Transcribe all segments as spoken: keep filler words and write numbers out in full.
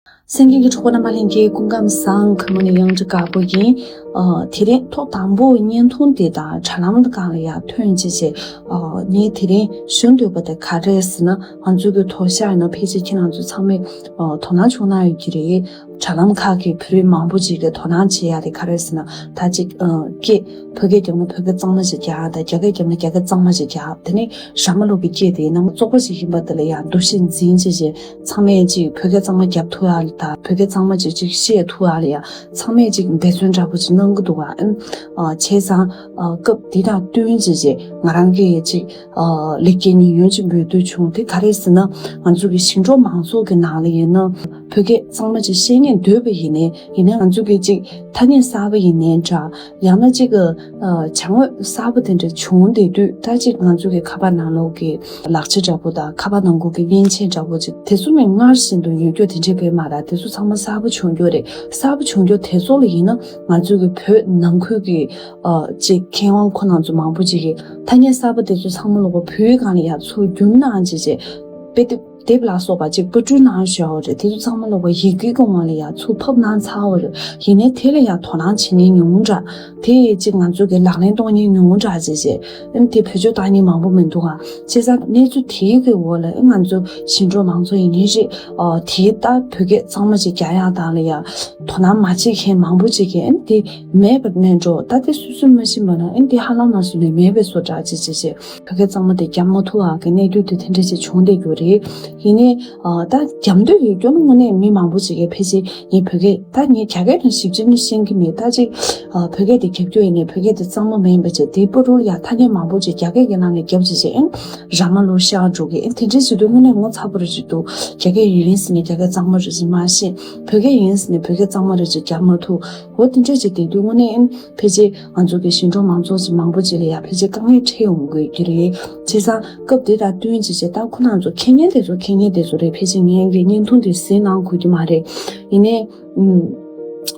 གསན་མཁན་གྱི་གྲོགས་པོ་རྣམ་པ་ལྷན་རྒྱས་སྐུ་ཁམས་བཟང་། གུས་མོ་ནས་ཡང་ཅིག་དགའ་པོ་ཡིན། ཨ། དེ་རིང་ཐོག་དང་པོ་བརྙན་ཐུང་འདི་དང་དྲ་ལམ་སྒང་ལ་ཡང་ཐོན་བྱས་བྱས། ཨ། ངས་དེ་རིང་ཞུ་འདོད་པ་དེ་ག་རེ་ཟེར་ན། ང་ཚོའི་གི་དོ་ཤལ་ཡིན་ན་ཕལ་ཆེར་ཁྱེད་རང་ཚོ་ཚང་མས་ཨ། དོ་སྣང་བྱུང་གནང་ཡོད་ཀྱི་རེད། དྲ་ལམ་ཁག་གི་བོད་རིགས་མང་པོ་ཅིག་གིས་དོ་སྣང་བྱེད་ཡ་དེ་ག་རེ་ཟེར་ན། ད་ཅིག་ཨ། སྐད་བོད་སྐད་རྒྱབ་ན་བོད་སྐད་གཙང་མ་ཅིག་རྒྱག་དང་། རྒྱ་སྐད་རྒྱབ་ན་རྒྱ་སྐད་གཙང་མ་ཅིག་རྒྱག་དེ་ནས་ར་མ་ལུག་གི་སྐད་དེ་ཡིན་ན་བཙོག་པ་ཞིག་ཡིན་པ་དེ་ལ་ཡང་འདུ་ཤེས་འཛིན་བྱས་བྱས། ཚང་མས་ཅིག་བོད་སྐད་གཙང་མ་རྒྱབ་ཐུབ་ཡ་དང་། བོད་སྐད་གཙང་མ་ཅིག་ཅིག་བཤད་ཐུབ་ཡ་ལ་ཡང་ཚང་མས་ཅིག་འབད་བརྩོན་འདྲ་པོ་ཅིག་གནང་གི་འདུག་ག་ཨ། བྱས་ཙང་ཨ། སྐབས་འདི་དང་བསྟུན་བྱས་བྱས་ང་རང་གིས་ཅིག་ཨ། ལེགས་སྐྱེས་ཉེ་ཡོན་ཅིག་འབུལ་འདོད་བྱུང་། དེ་ག་རེ་ཟེར་ན། ང་ཚོ་གི་ཞིང་འབྲོག་མང་ཚོགས་ཀྱི་ནང་ལ་ཡིན་ན་བོད་སྐད་གཙང་མ་ཅིག་བཤད་སྙིང་འདོད་པ་ཡིན་ནའི། ཡིན་ནའི་ང་ཚོ་གི་ཅིག་ཐ་སྙད་གསར་པ་ཡིན་ནའི་འདྲ། ཡང་ན་ཅིག་ཨ། བྱ་དངོས་གསར་པ་དེ་འདྲ་བྱུང་བསྡད་དུས། ད་ཅིག་ང་ཚོ་གི་ཁ་པར་ནང་ལོགས་ཀྱི་ལག་ཆ་འདྲ་པོ་དང་། ཁ་པར་ནང་ཁུལ་གྱི་མཉེན་ཆས་འདྲ་པོ་ཅིག་དེ་ཚོ་ནི་སྔར་བཞིན་དུ་ཡོད་རྒྱུ་དེ་འདྲ་དཔེ་མ་རེད། དེ་ཚོ་ཚང་མ་གསར་པ་བྱུང་རྒྱུ་རེད། གསར་པ་བྱུང་རྒྱུ་དེ་ཚོ་ལ་ཡིན་ན་ང་ཚོ་གི་བོད་ནང་ཁུལ་གྱི་ཨ། ཅིག་མཁས་དབང་ཁོ་རང་ཚོ་མང་པོ་ཅིག་གིས་ཐ་སྙད་གསར་པ་དེ་ཚོ་ཚང་མ་ལོག་པ་བོད་ཡིག་སྒང་ལ་ཡར་ཚུར་བསྒྱུར་གནང་བྱས་བྱས། དཔེ་དེབ། དེབ་ལ་སོགས་པ་ཅིག་པར་སྐྲུན་གནང་བཞག་པ་རེད། དེ་ཚོ་ཚང་མ་ལོག་པ་ཡི་གེ་གི་ངོས་ལ་ཡར་ཚུར་ཕབ་གནང་ཚར་བ་རེད། ཡིན་ནའི་དེ་ལ་ཡང་དོ་སྣང་བྱེད་མཁན་ཉུང་དྲགས། དེ་ཅིག་ང་ཚོ་གི་ལག་ལེན་གཏོང་མཁན་ཉུང་དྲགས་བྱས་བྱས། ཨ་ནི་དེ་བེད་སྤྱོད་བཏང་མཁན་མང་པོ་མི་འདུག་ག་བྱས་ཙང་གནས་ཚུལ་དེའི་གི་འོག་ལ་ཨ། ང་ཚོ་ཞིང་འབྲོག་མང་ཚོགས་ཡིན་ནའི་རེད། ཨ། དེ་ད་བོད་སྐད་གཙང་མ་ཅིག་རྒྱག་ཡག་དང་ལ་ཡ་དོ་སྣང་མ་བྱེད་མཁན་མང་པོ་ཅིག་གིས་ཨ་ནི་དེ་མེད་པ་མེད་འགྲོ། ད་དེ་སུས་སུས་མ་ཤེས་པ་ན་ཨ་ནི་དེ་ཧ་ལམ་མ་སུ་ནས་མེད་པའི་བཟོ་འདྲ་ཅིག་བྱས་བྱས། བོད་སྐད་གཙང་མ་དེ་རྒྱབ་མ་ཐུབ་པ་གི་གནད་དོན་དེ་དེ་འདྲ་ཅིག་བྱུང་བསྡད་རྒྱུ་རེད། ཡིན་ནའི་ཨ། ད་རྒྱབ་འདོད་ཡོད་རྒྱུ་ནི་དངོས་གནས་མི་མང་པོ་ཅིག་གིས་ཕལ་ཆེར་ངས་བོད་སྐད། ད་ངས་རྒྱ་སྐད་དང་ཞིབ་ཅིག་ནི་ཤེས་ཀྱི་མེད། ད་ཅིག་ཨ། བོད་སྐད་དེ་རྒྱབ་རྒྱུ་ཡིན་ནའི་བོད་སྐད་དེ་གཙང་མ་མིན་པ་བྱས། དེའི་པར་རུ་ལ་ཡ་ཐ་སྙད་མང་པོ་ཅིག་རྒྱ་སྐད་ཀྱི་ནང་ནས་རྒྱབ་བྱས་བྱས། ཨ། ར་མ་ལུག་ཤར་འགྲོ་གི། ཨ། དེ་འདྲ་བྱེད་དུས་དངོས་གནས་ངོ་ཚ་པོ་རེད་བྱེད་འདུག་རྒྱ་སྐད་ཡིན་ཟེར་ནས་རྒྱ་སྐད་གཙང་མ་རེད་བྱེད་མ་ཤེས། བོད་སྐད་ཡིན་ཟེར་ནས་བོད་སྐད་གཙང་མ་རེད་བྱེད་རྒྱབ་མ་ཐུབ། འོ་དེ་འདྲ་བྱེད་བསྡད་དུས་དངོས་གནས་ཨ། ཕལ་ཆེར་ང་ཚོ་གི་ཞིང་འབྲོག་མང་ཚོགས་ཅིག་མང་པོ་ཅིག་ལ་ཡ་ཕལ་ཆེར་དཀའ་ངལ་འཕྲད་ཡོང་དགོས་ཀྱི་རེད། བྱས་ཙང་སྐབས་དེ་དང་བསྟུན་བྱས་བྱས། ད་ཁོ་རང་ཚོ་མཁས་མཁན་དེ་ཚོ་མཁས་མཁན་དེ་ཚོ་རེད། ཕལ་ཆེར་ངས་ཀྱི་བརྙན་ཐུང་དེ་གཟིགས་གནང་དགོས་ཀྱི་མ་རེད། ཡིན་ནའི་ཨུམ།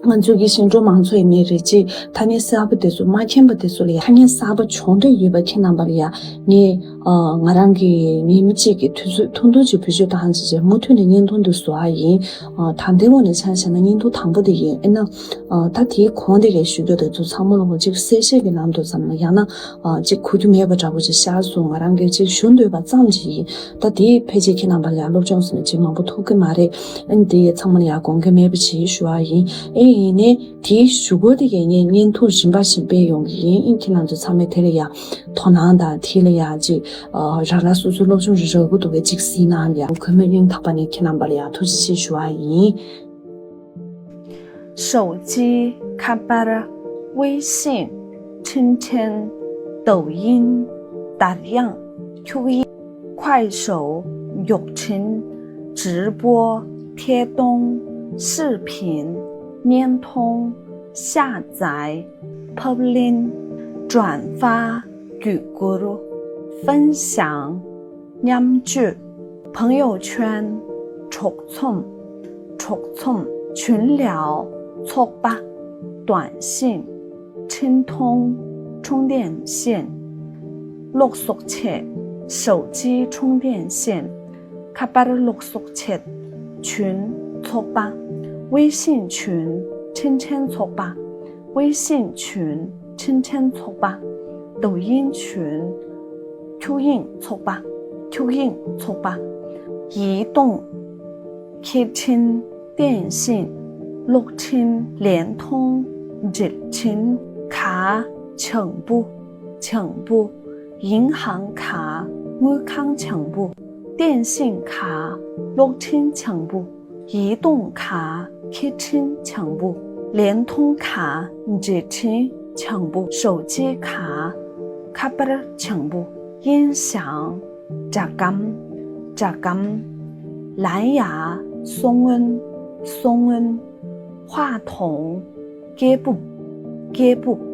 ང་ཚོ་གི་ཞིང་འབྲོག་མང་ཚོགས་ཡིན་ནའི་རེད། ཅིག་ཐ་སྙད་གསར་པ་དེ་ཚོ་མ་མཁྱེན་པ་དེ་ཚོ་ལ་ཡ། ཐ་སྙད་གསར་པ་སྦྱོང་འདོད་ཡོད་པ་ཁྱེད་རྣམ་པ་ལ་ཡ་ངས་ཨ། ང་རང་གི་ཉིན་གཅིག་གི་དུས་ཚོད་ཐུང་ཐུང་ཅིག་བེད་སྤྱོད་བཏང་བྱས་བྱས། མུ་མཐུད་ནས་བརྙན་ཐུང་འདི་བཟོ་ཡ་ཡིན། ཨ། ད་ལྟའི་ངོས་ནས་ཆ་བཞག་ན་བརྙན་ཐུང་དང་པོ་དེ་ཡིན། ཨེ་ན། ཨ། ད་དེའི་གོང་དེ་གའི་ཞུ་རྒྱུ་དེ་ཚོ་ཚང་མ་ལོག་པ་ཅིག་གསལ་བཤད་ཀྱི་ལམ་དུ་ཙམ་ལ། ཡང་ན་ཨ། ཅིག་གོ་རྒྱུ་མེད་པ་འདྲ་པོ་ཅིག་ཤར་སོང་། ང་རང་གིས་ཅིག་ཞུ་འདོད་པ་ཙམ་ཅིག་ཡིན། ད་དེ་ཕལ་ཆེར་ཁྱེད་རྣམ་པ་ལ་ཡ་སློབ་སྦྱོང་ཟེར་ནས་ཅིག་མང་པོ་ཐོབ་ཀྱི་མ་རེད། ཨ་ནི་དེ་ཚང་མ་ལ་ཡ་དགོངས་འགལ་མེད་པ་ཅིག་ཞུ་བ་ཡིན། ཨེ་ཡིན་ནའི་དེའི་གཞུག་གུ་དེ་གའི་ངས་བརྙན་ཐུང་རིམ་པ་བཞིན་སྤེལ་ཡོང་གི་ཡིན། ཨིན། ཁྱེད་རྣམ་ཚོ་ཚང་མས་དེ་ལ་ཡ་དོ་སྣང་དང་། དེ་ལ་ཡ་ཅིག་ཨ། རང་རང་སོ་སོའི་སློབ་སྦྱོང་རེ་རག་གི་འདུག་གས་ཅིག་གཟིགས་གནང་ཡ། གུས་མོས་སྙིང་ཐག་པ་ནས་ཁྱེད་རྣམ་པ་ལ་ཡ་ཐུགས་རྗེ་ཆེ་ཞུ་བ་ཡིན། 手机 ཁ་པར། 微信 འཕྲིན་ཕྲན། 抖音 དར་དབྱངས། QQ 快手 མགྱོགས་འཕྲིན། 直播 ཐད་གཏོང་། 视频 བརྙན་ཐུང་། 下载 ཕབ་ལེན། 转发 བརྒྱུད་བསྐུར། 分享 མཉམ་སྤྱོད། 朋友圈 གྲོགས་ཚོམས། གྲོགས་ཚོམས། 群聊 ཚོགས་པ། 短信 འཕྲིན་ཐུང་། 充电线 གློག་གསོག་ཆས། 手机充电线 ཁ་པར་གློག་གསོག་ཆས། 群 ཚོགས་པ། 微信群 འཕྲིན་ཕྲན་ཚོགས་པ། 微信群 འཕྲིན་ཕྲན་ཚོགས་པ། 抖音群 QQ ཚོགས་པ། QQ ཚོགས་པ། 移动 འཁྱེར་འཕྲིན། 电信 གློག་འཕྲིན། 联通 འབྲེལ་འཕྲིན།卡 ཆང་བུ། ཆང་བུ། 银行卡 དངུལ་ཁང་ཆང་བུ། 电信卡 གློག་འཕྲིན་ཆང་བུ། 移动卡 འཁྱེར་འཕྲིན་ཆང་བུ། 联通卡 འབྲེལ་འཕྲིན་ཆང་བུ། 手机卡 ཁ་པར་ཆང་བུ། 音响 སྒྲ་སྒམ། སྒྲ་སྒམ། 蓝牙 སོ་སྔོན། སོ་སྔོན། 话筒 སྐད་སྦུབ། སྐད་སྦུབ།